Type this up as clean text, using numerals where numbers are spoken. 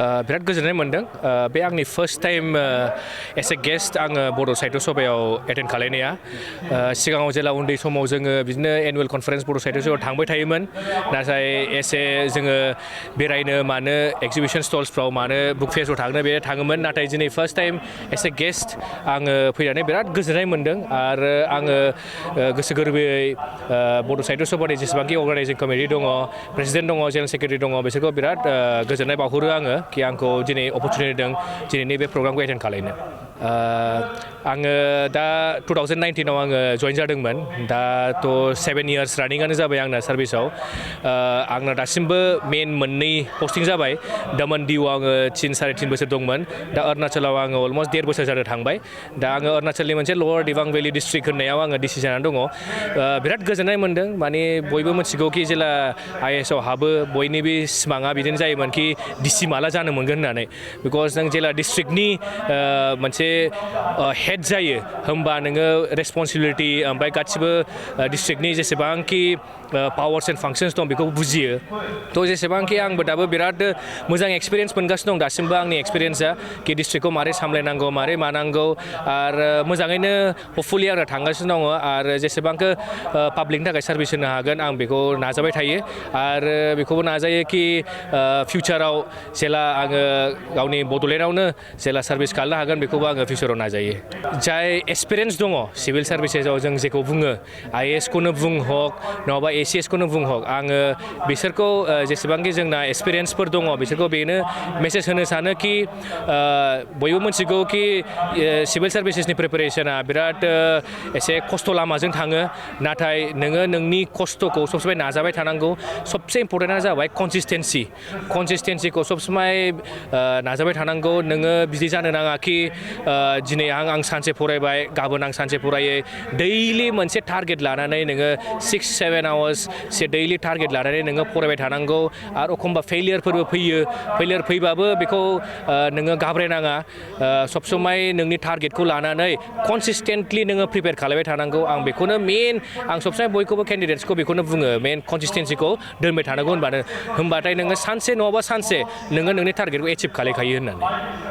बिराद गोजोननाय मोनदों बे आंनि first time S A guest आङो बड' साहित्य सभायाव एटेन्ड खालायनाया सिगाङाव जेला उन्दै समाव जोङो बिदिनो एनुवेल कनफारेन्स बड' साहित्य सभायाव थांबाय थायोमोन नाथाय एसे जोङो बेरायनो मानो एक्जिबिसन स्टल्सफ्राव मानो बुक फेयार्सआव थाङोमोन नाथाय दिनै first time S A guest आङो फैनानै बिराद गोजोननाय मोनदों आरो आङो गोसो गोरबोयै बड' साहित्य सभानि जेसेबांखि अर्गानाइजिं कमिटि दङ प्रेसिडेन्ट दङ जेनेरेल सेक्रेटारि दङ बिसोरखौ बिराद गोजोननाय बावहरो आङो कि आंखौ दिनै अपरचुनिटि होदों दिनैनि बे प्रग्रामखौ एटेन्ड खालायनो आङो दा 2019आव आङो जइन जादोंमोन दाथ' 7 इयार्स रानिंआनो जाबाय आंना सार्भिसाव आंना दासिमबो मेन मोननै पस्टिं जाबाय दमन दिउआव आङो 3-3.5 बोसोर दंमोन दा अरुणाचलाव आङो अलमस्ट 1.5 बोसोर जानो थांबाय दा आङो अरुणाचलनि मोनसे लवार दिबां भेलि डिस्ट्रिक्ट होननायाव आङो डिसि जानानै दङ बिराद गोजोननाय मोनदों माने बयबो मिथिगौ कि जेला आइएएसआव हाबो बयनिबो सिमाङा बिदिनो जायोमोन कि डिसि माला जानो मोनगोन होननानै बिकज नों जेला डिस्ट्रिक्टनि मोनसे हेड जायो होमबा नोङो रेसपन्सिबिलिटि ओमफ्राय गासिबो डिस्ट्रिक्टनि जेसेबांखि पावार्स एन्ड फांसन्स दं बेखौ बुजियो थ' जेसेबांखि आंबो दाबो बिराद मोजां एक्सपिरियेन्स मोनगासिनो दं दासिमबो आंनि एक्सपिरियेन्सा कि डिस्ट्रिक्टखौ मारै सामलायनांगौ मारै मानांगौ आरो मोजाङैनो हपफुलि आङो थांगासिनो दङ आरो जेसेबांखो पाब्लिकनि थाखाय सार्भिस होनो हागोन आं बेखौ नाजाबाय थायो आरो बेखौबो नाजायो कि फिउचाराव जेला आङो गावनि बड'लेण्डआवनो जेला सार्भिस खालामनो हागोन बेखौबो आङो फिउचाराव नाजायो जाय एक्सपिरियेन्स दङ सिभिल सार्भिसेसाव जों जेखौ बुङो आइएएसखौनो बुं हक नङाबा एसिएसखौनो बुं हक आङो बिसोरखौ जेसेबांखि जोंना एक्सपिरियेन्सफोर दङ बिसोरखौ बेनो मेसेज होनो सानो कि बयबो मिथिगौ कि सिभिल सार्भिसेसनि प्रिपेरेसना बिराद एसे खस्थ' लामाजों थाङो नाथाय नोङो नोंनि खस्थ'खौ सबसमाय नाजाबाय थानांगौ सबसे इम्परटेन्टआ जाबाय कनसिस्टेन्सिखौ सबसमाय नाजाबाय थानांगौ नोङो बिदि जानो नाङा कि दिनै आं सानसे फरायबाय गाबोन आं सानसे फरायो दैलि मोनसे टारगेट लानानै नोङो 6-7 आवार्स दैलि टारगेट लानानै नोङो फरायबाय थानांगौ आरो एखमबा फेलियारफोरबो फेलियार फैबाबो बेखौ नोङो गाब्रायनाङा सबसमाय नोंनि टारगेटखौ लानानै कनसिस्टेन्टलि नोङो प्रिपेयार खालामबाय थानांगौ आं बेखौनो मेन आं सबसमाय बयखौबो केन्डिडेट्सखौ बेखौनो बुङो मेन कनसिस्टेन्सिखौ दोनबाय थानांगौ होनबाथाय नोङो सानसे नङाबा सानसे नोङो नोंनि टारगेटखौ एचिभ खालामखायो होननानै